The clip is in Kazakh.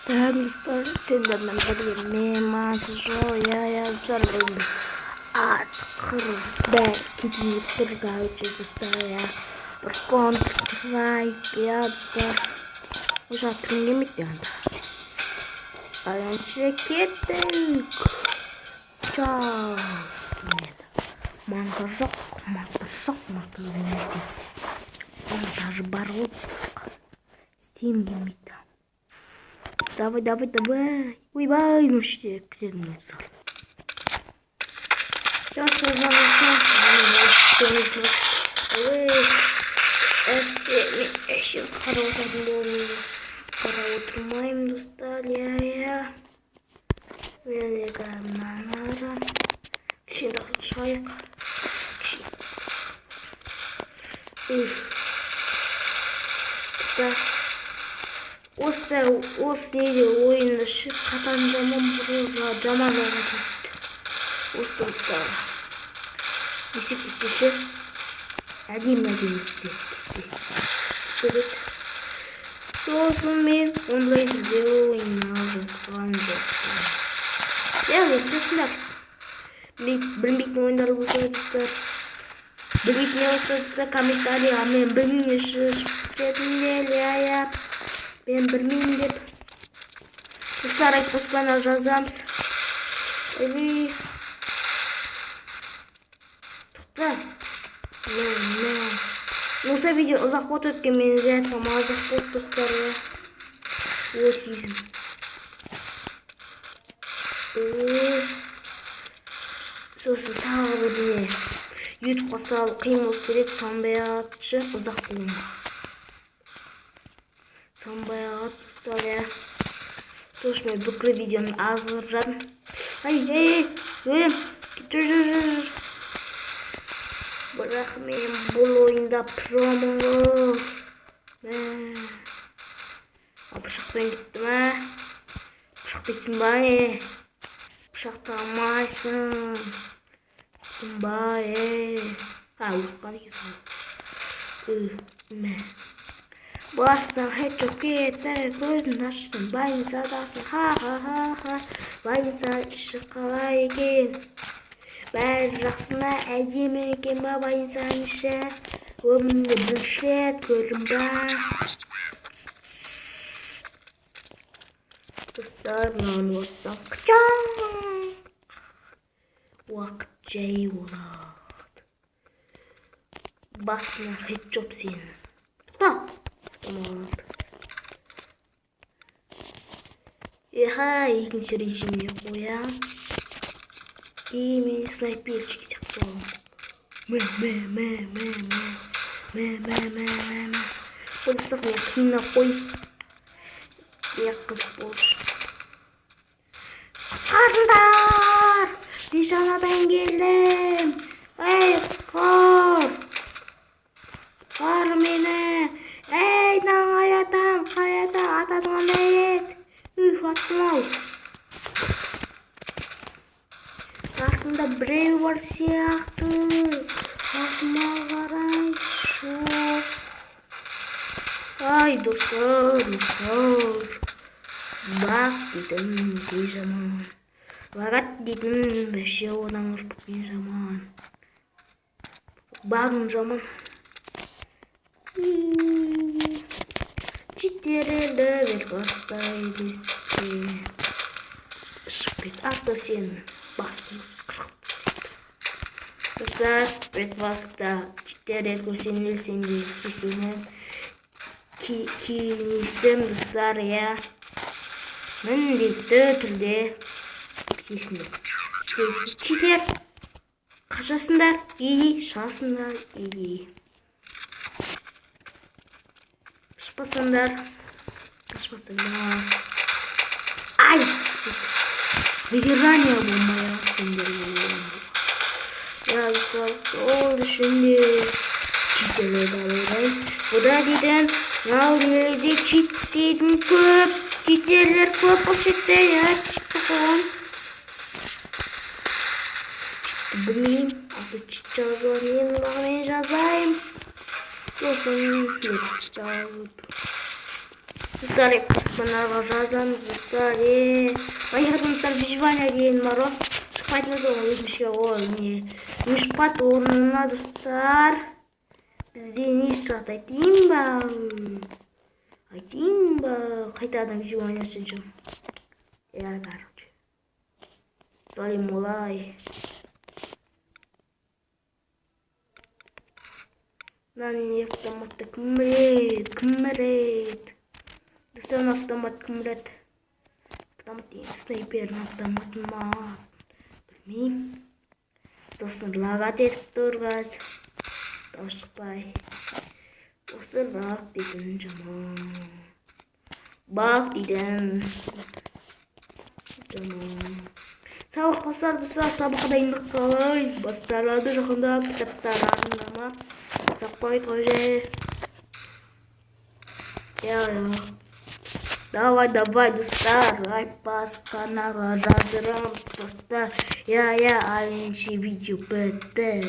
Сәлем достар, сендермен бірге мен Мансұр. Иә, достар, бүгін біз аз бәрі кетейін деп тұр, короче, достар, иә. Бір Counter-Strike, иә, достар. Уже түрім келмейді енді. Ендеше кеттік. Чао. Монтаж жоқ, монтаж жоқ, монтаж емес. Монтаж бар ғой. Істегім келмейді. Давай, давай, давай. Ойбай, ну что, кірдім достар. Қарап отырмаймын, достар, иә. Мен мынаны кішкене шығайық. Кішкене. Осы неде ойында шы қатан жаман жаман ойнатады. Осы мысалы. Есеп кетсе ше. Әдемі әдемі кетсе. Кетсе. Сосын мен онлайн түрде ойнап жатқан жоқпын. Иә, өтесіңдер. Білмейтін ойындар болса, достар. Білмейтін болса, достар, комментарийға мен білмеймін кетіңдер, иә. Мен білмеймін деп. Достар, айтпаспана жазамыз. Ой, тоқта. Мә. Осы видео ұзақ болды, өткен мен зарядкам ұзақ болды, достар. Вот езім. Сосын тағы бір не. Ютубқа салу қиын болып келеді, салынбай ағатшы, ұзақ болма. Салынбай ағат, достар, иә. Сол үшін мен бүкіл видеоны аз қылып жатырмын. Ай, ей, өлем. Жүр, жүр, жүр. Бірақ мен бұл ойында промын ғой. Мә. Пышақпен кетті ма? Пышақтайсың ба, не? Пышақтамайсың. Ұқтың ба, е? А, өліп екенсің ғой. Мә. Басынан хедшот кетті, көзін ашсын, больницадасың, ха-ха-ха-ха. Больница іші қалай екен? Бәрі жақсы ма, әдемі екен ба больницаның іші? Өмірімде бірінші рет көрдім ба? Достар, мынаны бассам, уақыт жай болады. Басына хедшот сені. Тоқта! Еха, екінші режимге қоям. И мен снайперчик сияқты боламын. Мә, мә, мә, мә, мә, мә, мә, мә, мә. Бұл достар, мен қиыннан қой. Е, қызық болып жүр. Құтқарыңдар! Мен жаңадан келдім. Ей, құтқар! Құтқар мені! Ей, мынаған қай атам, қай атам, атады қандай еді? Үф, аттым ау. Артымда біреу бар сияқты. Артыма қарайшы. Ай, достар, достар. Бақ дейтін өте жаман. Лагат дейтін вообще одан артық жаман. Бағым жаман. Читерді бер бастай десе. Шығып кет, ато сен басын қырқып тастайды. Достар, бет баста читерді көрсеңдер, сендер кесені кеңесім, достар, иә. Міндетті түрде кесіңдер. Читер қашасыңдар, или шығасыңдар, или шықпасаңдар, қашпасаңдар. Ай! Выдирание болмай ақ сендерге. Я, достар, сол үшін де читерлерді алып. Бұда дейтін, мынау дүниеде чит дейтін көп. Читерлер көп бұл шетте, я, чит соққан. Читті білмеймін, а то чит жазуға мен мен жазбаймын. Сосын чит жазып. Достар, каналға жазамыз, достар. Майнкрафттан выживание деген бар ғой. Шықпайтын еді ғой, өкінішке орай не шықпады орнына, достар. Бізде не шығады, айтайын ба? Айтайын ба? Қайтадан выживание түсінші. Иә, короче. Солай олай. Мынаны автоматты кім біледі? Кім біледі? Достар, автомат кім біледі? Автомат деген снайпердің автоматы ма? Білмеймін. Сосын лагать етіп тұр қазір. Дауыс шықпай. Осы лаг дейтін жаман. Баг дейтін жаман. Сабақ басталды, достар, сабаққа дайындық қалай? Басталады жақында, кітаптар алдында ма? Сақпайды ғой же. Иә. Давай, давай, достар, лайк басып каналға жазыламыз, достар. Иә, иә, альінші видео бітті.